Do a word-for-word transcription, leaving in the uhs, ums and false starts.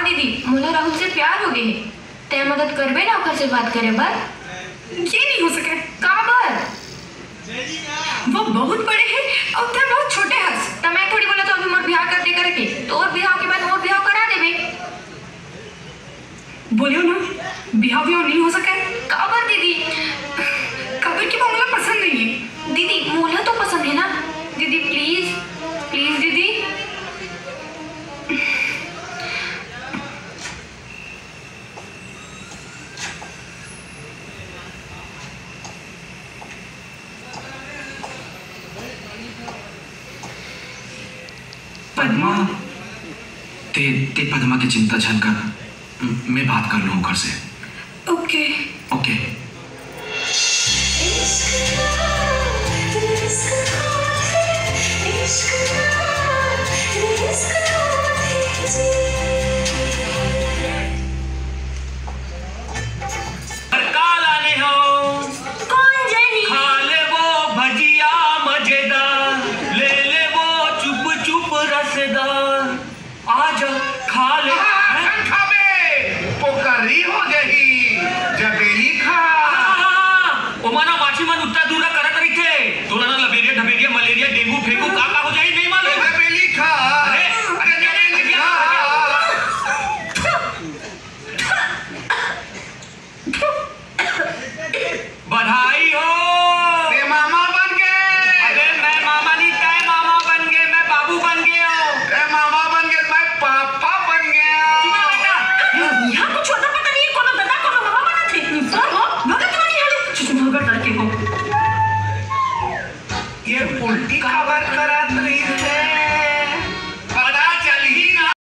दीदी, मोला राहुल से प्यार हो गए हे। तैं मदद करबे ना ओकर से बात करे बर? ये नहीं हो सके। काबर? वो बहुत बड़े हे अउ तैं बहुत छोटे हस। त मैं थोड़ी बोला तो अभी मोर बिहाव कर दे करके। तोर बिहाव के बाद मोर बिहाव करा देबे। बोलियो ना, बिहाव बिहाव नहीं हो सके। काबर दीदी? काबर कि वो मोला पसंद नहीं है। दीदी, मोला तो पसंद है ना। दीदी, please, please दीदी। पद्मा, ते, ते पद्मा के चिंता झन कर, म-, मैं बात कर लूँ ओकर से। ओके। ओके। का लाने हो? कौन जानी? खा लेबो भजिया मजेदार, ले लेबो चुप चुप रसदार। आजा, खा ले। हाँ, हैं? खाबे, पोकरी हो जाही।